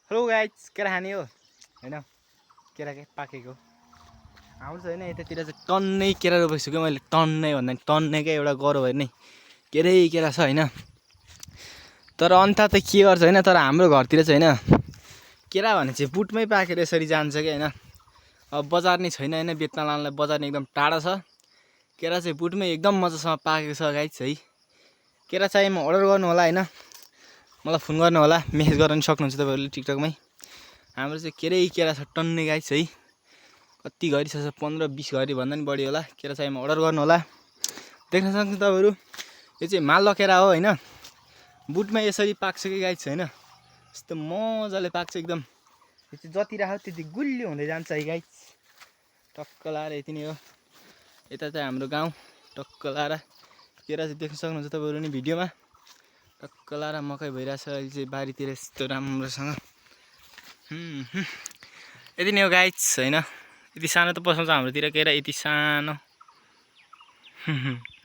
Hello guys, केरा खाने हो हैन? केरा के पाकेको आउँछ हैन? यतातिर चाहिँ टन्नै केरा रोपेको मैले, टन्नै भन्दा नि टन्नैकै एउटा गरौँ भने नि केरै केरा छ हैन। तर अन्त त के गर्छ हैन, तर हाम्रो घरतिर चाहिँ हैन केरा भने चाहिँ बुटमै पाकेर यसरी जान्छ के हैन। अब बजार नै छैन हैन, बेच्न लानलाई बजार नै एकदम टाढा छ। केरा चाहिँ बुटमै एकदम मजासँग पाकेको छ गाइस है। केरा चाहिएमा अर्डर गर्नु होला हैन, मलाई फोन गर्नु होला, मेसेज गर्न सक्नुहुन्छ तपाईहरुले टिकटकमै। हाम्रो चाहिँ केरै केरा छ टन्नै गाइस है। कति घडी छ, 15-20 घडी भन्दा नि बढी होला। केरा चाहिएमा अर्डर गर्नु होला। देख्न सक्नुहुन्छ तपाईहरु, यो चाहिँ मालदा केरा हो हैन। बुटमा यसरी पाक्छ कि गाइस हैन, यस्तो मजाले पाक्छ एकदम। यो चाहिँ जति राख्यो त्यति गुलियो हुँदै जान्छ है गाइस। टक्क लाएर यति नै हो। यता चाहिँ हाम्रो गाउँ टक्क लाएर केरा चाहिँ देख्न सक्नुहुन्छ तपाईहरु नि भिडियोमा। टक्क लाएर मकै भइरहेछ अहिले चाहिँ बारीतिर यस्तो राम्रोसँग। यति नै हो गाइस हैन। यति सानो त पसाउँछ हाम्रोतिर केरा, यति सानो।